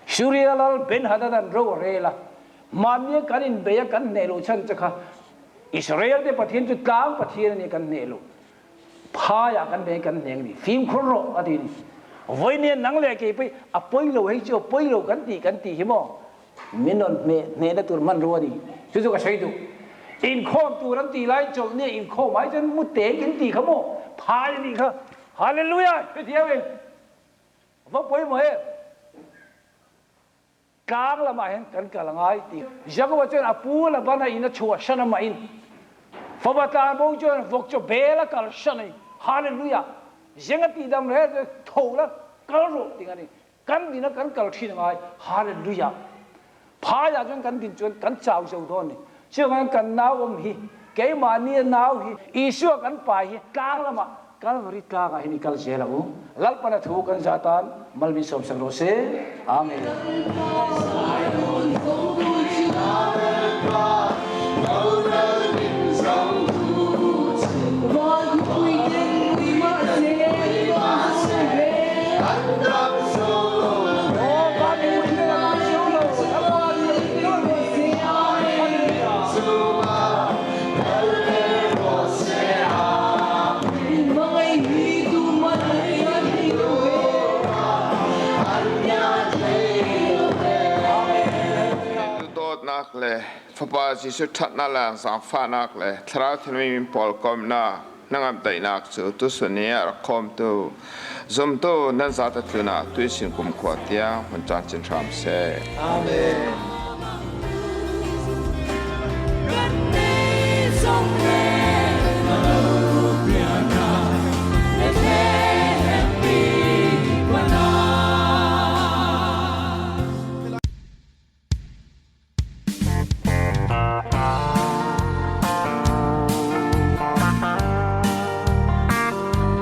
Suria lal Ben-Hadad-a'n ro a rel a, mahnia kan inbei a kan hneh loh chhan che kha Israel te Pathian chu tlang Pathian a ni a kan hneh lo. Phaiah kan bei kan hneng a ni. Fimkhur rawh a ti a ni. Vawinia nang leh kei pawh hi a pawi lo hei chu a pawi lo kan tih kan tih hi maw? Min rawn hmeh hnehna tur hmanrua a ni. Chu chu ka sawi duh. Inkhawm tur an tih laiin chawlhni a inkhawm ai chuan mu teng in tih kha maw? Phai a nih kha. Hallelujah! Hrethiam em? Va pawimawh em? Tlang lamah hian kan kal a ngai tih. Jakoba chuan a pu Labana in a chhuah hran amah in fapa tlanbo chuan vawk chaw bel a kal hran a ni. Hallelujah! Zenga tihdam reh chuan tho la kal rawh tih a ni. Kan din a kan kal thin a ngai. Hallelujah! Phaiah chuan kan din chuan kan chau zo dawn a ni. Chuvangin kan nau awm hi, keimahni a nau hi, Isua kan pai hi tlang lamah Kalvari tlangah hian i kal zel ang u. Lalpana thu kan zah tan mal min sawmsak rawh se. Amen. Dawtnak le Fapa Jesuh ṭhatnak le zaangfahnak le Thlarau Thianghlim in pawl komnak hnangam daihnak cu tusun i a rak khawmtu zumtu nan zata tlun ah tuisin kumkhua tiang hun caan chin hram seh. Amen.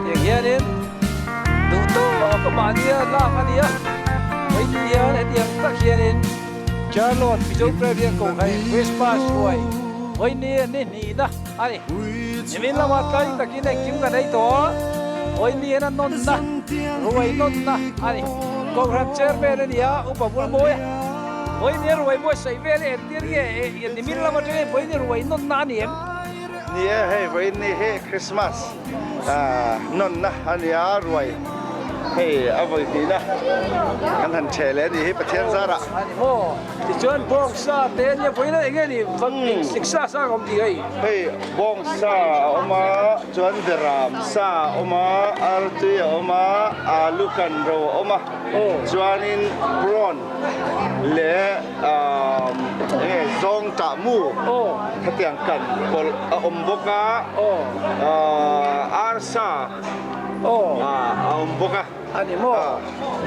Tiang hianin duh tawk a mahnia lak a nia. Hei hian hetiang tak hianin Charlotte Mizo Prayer ko kha Christmas ruai vawiini ni hnihna a ni. Nimin lamah tlai takin engkim kan ei tawh a, vawiini hian a nawnna, ruai nawnna a ni. Kohhran Chairman a ni a, Upa Vulmawi a. Vawiini ruai buatsaih vel hi entir nge nimin lam atangin vawiini ruai nawnna a ni em? Ni e, hei vawiini hi Christmas nawnna a ni a, ruai hei a vawi hnihna kan han ṭheh leh a ni hi Pathian zarah. A ni maw? Tichuan bawngsa te a nia vawiina eng nge ni siksa sa a awm tih hei? Hei bawngsa a awm a, chuan beram sa a awm a, artui a awm a, alu kan ro a awm a, chuanin prawn leh enge zawng tah mu hetiang kan pawlh a awm bawk a, arsa. A awm bawk a. A ni maw?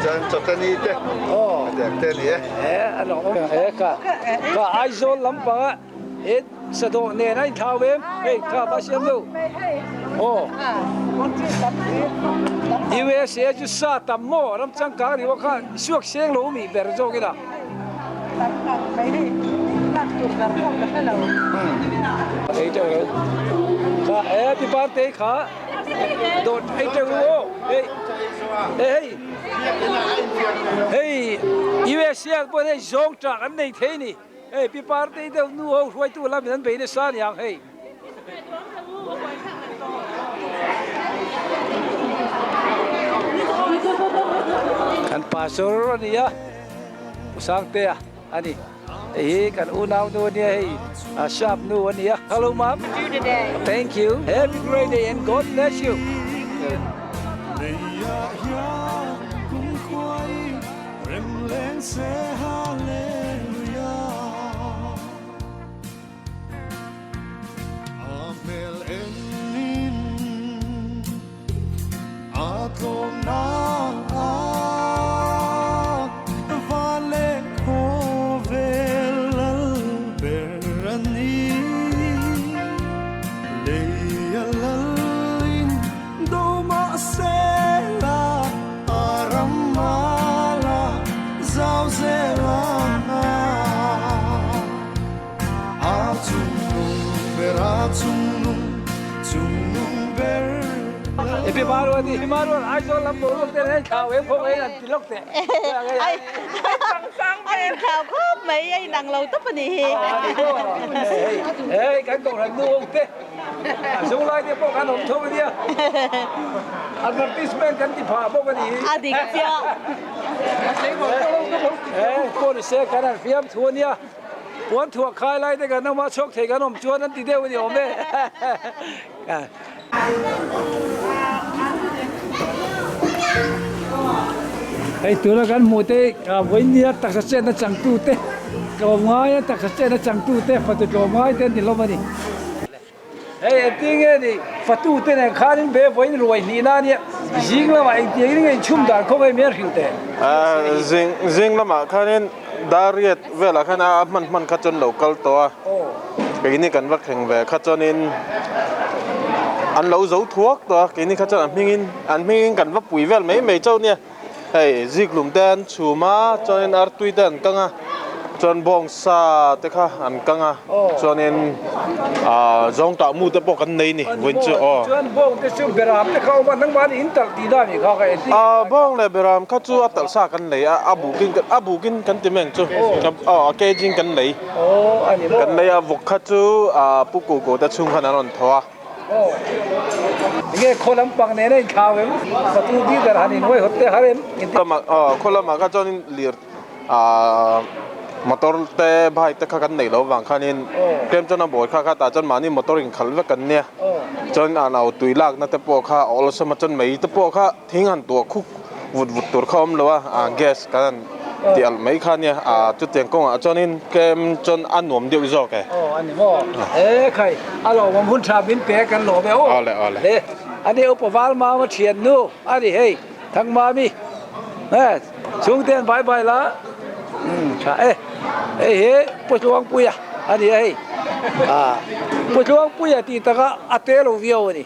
Chuan chawtani te a dek te a ni e. E a lo awm e ka ka Aizawl lampanga he sadawh nen a inthlau em hei kha va siam lo aw USA chu sa tam maw ram changkang ri kha suak seng lo mi ber zawk ila. Ei teuh lo kha e pi parte kha dawt ei teuh lo aw hei hei hei USA pawh hei zawng ṭah an nei thei ni hei pi parte deuh nu ho hruaitu lamin an bei nasa aniang hei. Kan pastor a ni a, Pu Sangtea a ni. Hei hi kan unau nu a nia hei, a sap nu a ni a. Hello ma'am. Thank you. Have a great day and God bless you. A hmel engin a tlawmnak van le khawvel lal ber a ni. Lei a lal in do mahsela a ram mala zau zel a. A chungnung ber a chungnung, chungnung ber lal. Epi maruat i maruat Aizawl lam boruak te nen thlau em khawp mai an ti lawk teh. A in thlau khawp mai a inang lo tawp a nih hi. Hei kan kohhran nu ho te a zung lai te pawh kan awm tho a nia. Advertisement kan ti phah bawk a nih hi. A dik chiah. Hei pawh ni se kan han fiam thu a nia. Puan thuah khai lai te kan awm a, chhuak thei kan awm chuan an ti deuh a ni awm e. Hei tuna kan hmuh te vawinia taksa chetna changtu te tlawmngai a taksa chetna changtu te fatu tlawmngai te an ni hlawm a ni. Hei engtin nge ni fatu te nen khanin be vawiin ruai hnihna a nia, zing lamah engtiang in nge inchhum dan khawp hei mian hrilh teh? Zing zing lamah khanin Dariat velah khan a hman hman kha chuan lo kal tawh a, keini kan va thleng ve kha chuanin an lo zo thuak tawh a, keini kha chuan a hmingin an hmingin kan va pui vel mai mai chauh nia. Hei ziklum te an chhum a chuanin artui te an kang a chuan bawngsa te kha an kang a chuanin ah zawngtah mu te pawh kan nei ni vawiin chu aw. Chuan bawng te chu beram te kha a awm a nangmahni in talh tih dan nih kha ka entir. Ah bawng leh beram kha chu a talh sa kan lei a a bukin a bukin kan ti mai ang chu aw a kg in kan lei kan lei a vawk kha chu ah pu kuhkuh te chhung khan an rawn thaw a. Enge khaw lampang nen a inthlau em? Fatu leader han inhuai hawt te har em? Khaw lamah kha chuanin lir motor te bike te kha kan neih loh avang khanin tlem chuan a buai kha kha tah chuan mahni motor inkhalh vek kan nia. Chuan a nau tui lakna te pawh kha a awlsam a chuan mei te pawh kha thing han tuah khuk vut vut tur kha awm lo a, gas kan han tih alh mai kha nia, chutiang kawngah chuanin tlem chuan a nuam deuh zawk e. Aw a ni maw? E khai, a lawmawm hun tha min pe kan lawm e aw. Awle awle. Le, a ni upa val mama thian nu a ni hei, Thangmami. E, chhungte an bai bai la. Um, tha e. Hei hi Pu Tluangpuia a ni a hei. Ah, Pu Tluangpuia tih taka a te lo viau a ni.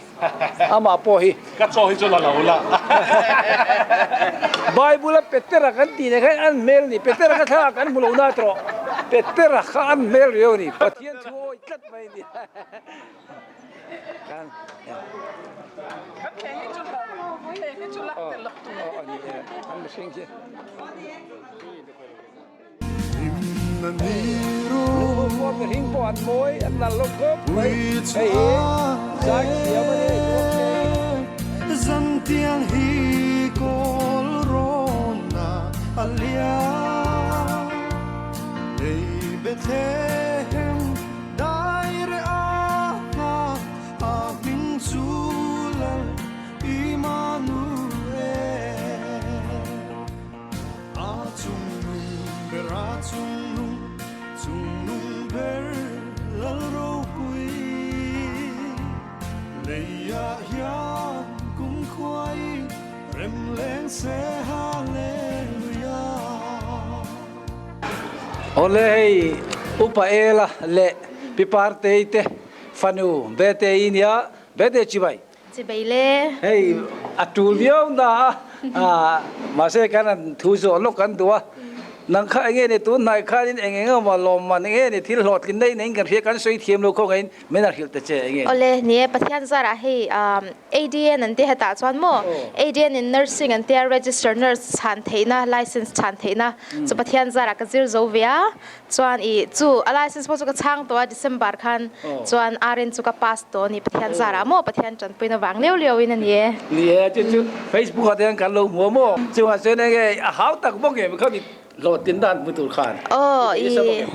Amah pawh hi. Ka chaw hi chu la lo la. Bible a Petera kan tih nen khan an hmel a ni. Petera kha thlalak kan hmu lo na tawh. Petera kha an hmel riau a ni. Pathian thu awi tlat mai a ni. Mihring pawh an mawi an nalh lo khawp mai hei hi zai thiam a ni Zantiang hi kawl rawn a liam Lei Bethlehem daire a hna a hming chu Lal Immanuel. A chungnung ber a chungnung, chungnung ber lal ropui. Leiah hian kumkhuai. Rem leng se Hallelujah. Awle hei Upa Ela leh Pi Partei te fanu Betei nia Betei chibai. Chibai le. Hei a tul viau na a, mahse kan han thu zawh lawk kan duh a, nang kha enge ni tun hnai khanin eng eng emaw lawmman enge ni thil hlawhtlin daih neiin kan hria kan sawi thiam lo khawngaihin min han hrilh ta che enge. Awle ni e, Pathian zarah hei ADN an ti hetah chuan maw ADN in nursing an tia register nurse chhan theihna license chhan theihna chu Pathian zarah ka zir zo ve a, Chuan i chu a license pawh chu ka chhang tawh a December khan chuan RN chu ka pass tawh a ni Pathian zarah maw Pathian tanpuina vang liau liau in a ni e. Ni e chu chu Facebook ah te hian kan lo hmu a maw chungah chuan enge a hau tak bawk em kha mi hlawhtlin dan hmu tur khan Aw i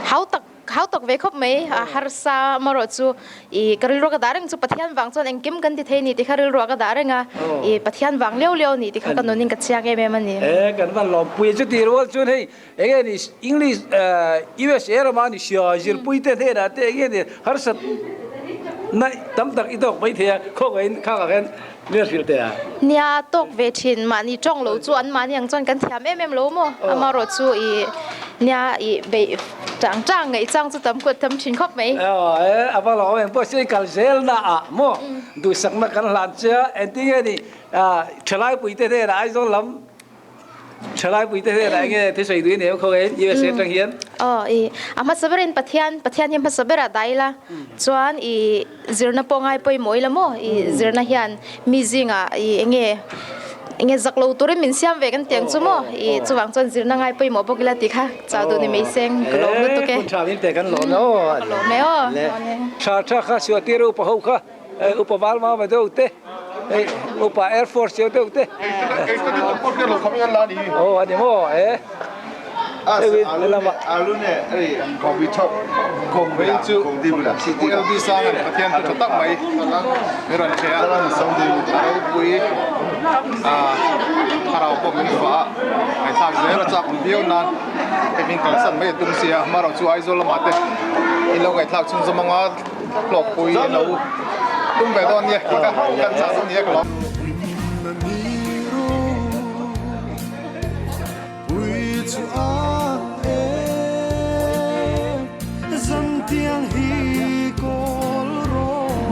hau tak hau tak ve khawp mai a harsa amarawh chu i ka rilru ka dah reng chu Pathian vang chuan engkim kan ti thei ni tih kha rilru ah ka dah reng a i Pathian vang liau liau a ni tih kha ka nunin ka chiang em em a ni. E kan van lawmpui a chuti rual chuan hei Enge ni English USA rama ni sia zirpui te hnenah te enge ni harsat na tam tak i tawk mai thei a, khawngaihin khangah khan min hrilh teh a. Nia tawk ve thin mahni tawng lo chu an mahni ang chuan kan thiam em em lo maw? Amarawh chu i nia i beih tang tang ngaih chang chu tam kut tam thin khawp mai. Aw e a va lo eng pawh se kal zel na ah maw duhsakna kan hlan che a, engtin nge ni thalai puite hnenah Aizawl lam Thalai puite hnenah enge thusawi duh i nei khaw in USA atang hian? Aw i a hmasa berin Pathian Pathian hi hmasa berah dah ila chuan i zirna pawh ngai pawimawh ila maw i zirna hian mi zingah i enge enge zak lo turin min siam ve kan ti ang chu maw i chuvang chuan zirna ngai pawimawh bawk ila tih kha chau duh ni mai seng ka lawm lutuk e. Hun tha min pe kan lawm e aw. Ka lawm e aw. Tha tha kha suatir upa ho kha. Upa Valmama deuh te, Upa Air Force deuh deuh te. Aw a ni maw e. Hlawkpui a lo tum ve dawn nia tih kha kan chah dawn nia ka lawm.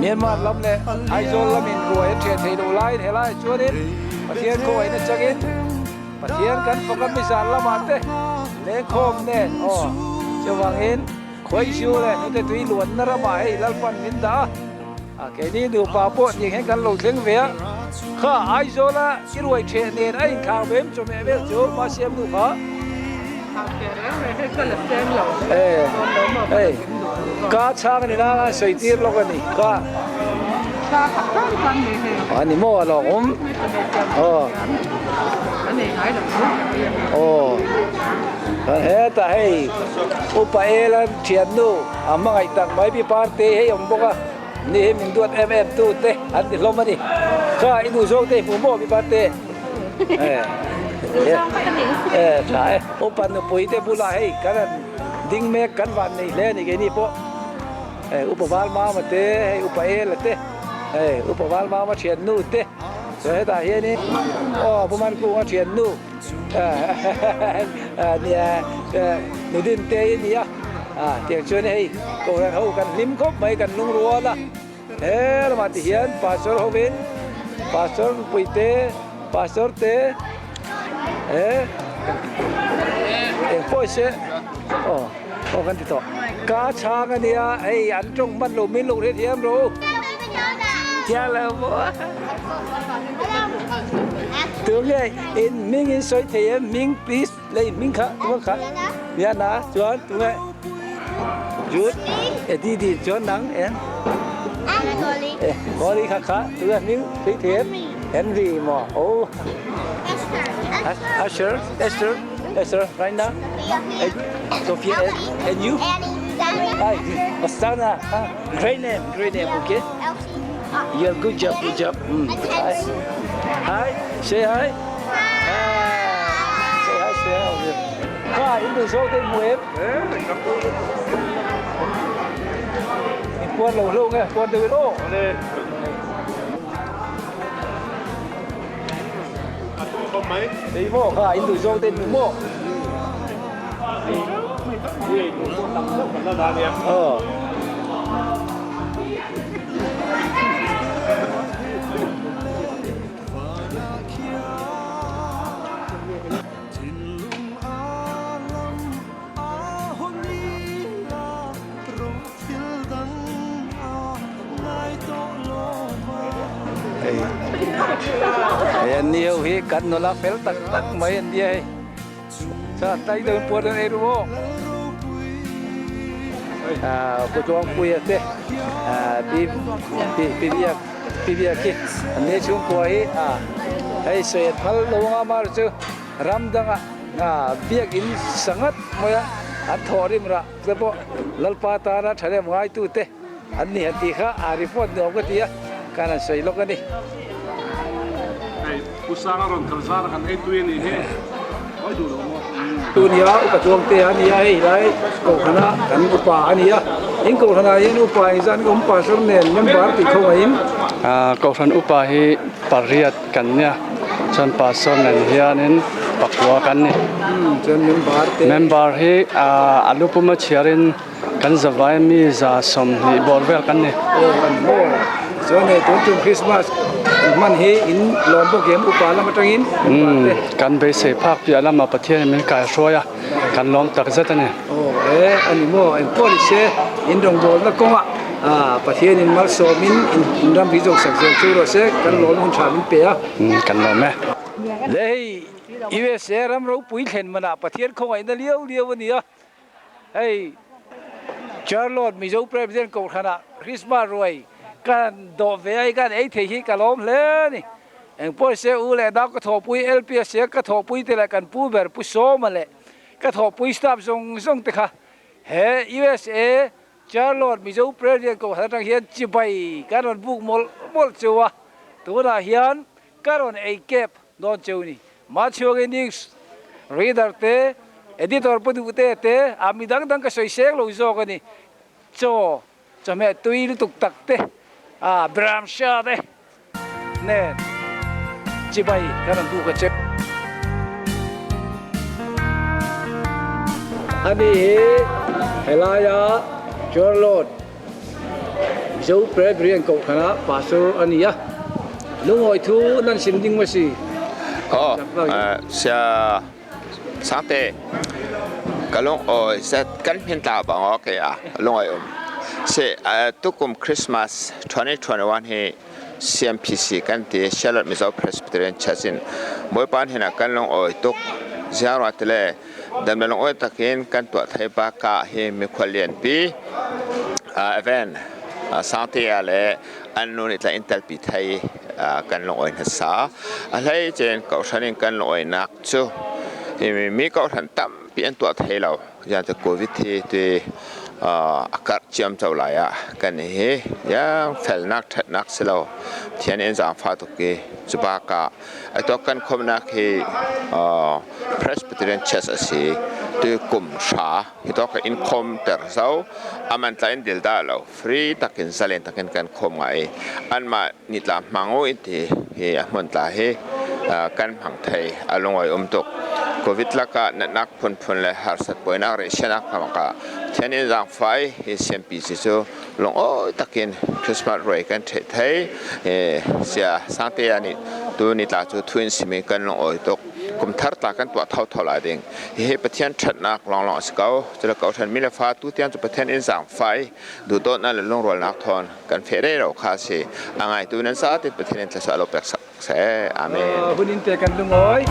Myanmar lam leh Aizawl lamin ruai a ṭhiah theih loh laiin helaiah chuanin Pathian khawngaihna changin Pathian kan fak a mizan lamah te lengkhawm nen aw chuvangin Khawizu leh hnute tui luanna ramah hei Lalpan min dah a, a keini nupa pawh tiang hian kan lo thleng ve a, kha Aizawla i ruai ṭheh nen a inthlang ve em chawhmeh vel chu Masiam nu kha. Hei ka chhang a ni na a sawi tir lawk a ni kha. A ni maw a lawng awm. Aw. Aw. Hetah hei Upa Ela thiannu a hmangaih tak mai pi Parte hei awm bawk a, ni hi min duat em em tu te an ti hlawm a ni. Kha i duh zawk te i hmu maw pi Parte? E tha e. Upa nupui te bulah hei kan han ding mek kan van nei hle a ni keini pawh. Upa Valmama te hei Upa Ela te hei Upa Valmama thiannu te chuan hetah hianin aw Pu Mankunga thiannu. Nia nudin te i nia tiang chuan hei kohhran ho kan hlim khawp mai kan lungrual a he lamah ti hian pastor hovin pastor nupui te pastor te he eng pawh se aw aw kan ti tawh ka chhang a nia hei an tawng hman lo min lo hrethiam rawh u. Tunge in hming in sawi thei em hming please le in hming kha tuma kha Liana chuan tunge Jude e Didi chuan nang en e Holly kha kha tunge hming sawi thei em Henry maw oh Asher Esther Esther right now Sophia and you Hi Osana great name great name okay Yeah, good job, good job. Hi. Hi, say hi. Hi. Say hi, say hi. Kha, in duh zawk te hmu em? In puan lo hlauh nge, puan deuh in aw. mai. Ei maw kha in duh zawng te in hmu maw? Aw. Hei an ni ho hi kan nula fel tak tak mai an nia hei chuan tlai deuhin puan an ei ru aw ah Kutluangpuia te ah pi pi pi biak pi biak hi an ni chhungkua hi ah hei sawi an phal lo anga mar chu ram dangah ah biakin sangat maia an thawh rim rah Te pawh Lalpa tana thahnem ngaitute an ni han tih kha a report nuam ka ti a, khan an sawi lawk a ni. Hei Pu Sanga rawn kal zar a kan ei tui a nih hi. Awi duh lo maw? Tu nia upa Tluangte a nia hei helai kohhrana kan upa a nia. In kohhranah hian upa engzat nge awm pastor nen member tih khawngaihin. Kohhran upa hi pariat kan nia chuan pastor nen hianin pakua kan ni. Chuan member te. Member hi a lu puma chhiarin kan zavai mi 120 bawr vel kan ni. Aw kan maw. Chuan hei tun tum Christmas hman hi in lawm bawk em upa lam atangin member te. Kan beisei phak piah lama Pathian in min kaihruai a kan lawm tak zet a ni. Aw e a ni maw engpawh ni se in rawngbawlna kawngah Pathian in malsawmin in ram hi zawk sak zel chu rawh se kan lawm hun tha min pe a. Kan lawm e. Le hei USA ram ropui thlen manah Pathian khawngaihna liau liau a ni a, hei Charlotte Mizo President Kohhranah Christmas ruai kan dawh ve a hei kan ei thei hi ka lawm hle a ni. Engpawh se u leh nau ka thawhpui LPS ka thawhpui te leh kan pu ber Pu Sawma leh Ka thawhpui staff zawng zawng te kha he USA Charlotte Mizo Prairie Kohhran atang hian chibai kan rawn buk mawlh mawlh cheu a, tunah hian ka rawn ei kep dawn cheu ni. Mahchhuangin news reader te, editor pu duh te te a mi dang dang ka sawi seng lo zawk a ni. Chaw, chawhmeh tui lutuk tak te, a Bramsha te. Nen chibai kan rawn buk a che. Ani hi helaia Charlotte Mizo Presbyterian Kohhrana Pastor a ni a, lungawi thu nan sim ding mai si. Aw, sia Sangte, ka lungawi zet kan hmin tla bang aw kei a lungawi um. Si tukum Christmas 2021 hi CMPC kan ti Charlotte Mizo Presbyterian Church in Bawipa hnenah kan lungawi tuk. Ziangruah ti le dam le lungawi takin kan tuah thai bak ah hi mikhual lianpi Evan Sangtea le an nu nih tla in telpi thai kan lungawi hmasa. A hlei cun kohhran in kan lungawinak cu mi kohhran tampi an tuah thai lo. Ziang Covid hi ti a karh ciamco lai ah kan i hi felnak ṭhatnak si lo. Thian in zaangfah tuk i cu bak ah atu kan khawmnak hi Presbyterian Church a si. Tu kum hra hi to ka in khawm ter zo. Aman tla in dil dah lo. Free takin zalen takin kan khawm ngai i anmah nitla hmang u in ti hi a hmun tla hi kan hmang thei a lungawi um tuk. Covid lakah natnak phunphun le harsat buainak rehsianak hna Pathian in zaangfai hi siampi si cu lungawi takin Christmas ruai kan ṭheh thei. Sia sangte nih tu nitla cu thuin simi kan lungawi tuk. Kum thar tla kan tuah thotho lai ding. Hihi Pathian ṭhatnak lawnglawng a si ko. Cule kohhran mi le fa tu tiang cu Pathian in zaangfai duhdawtnak le lungrualnak thawn kan feh rero kha a si. A ngaitu nan sa te Pathian in thlasah lo pek sak seh. Amen. Hun in te kan lungawi.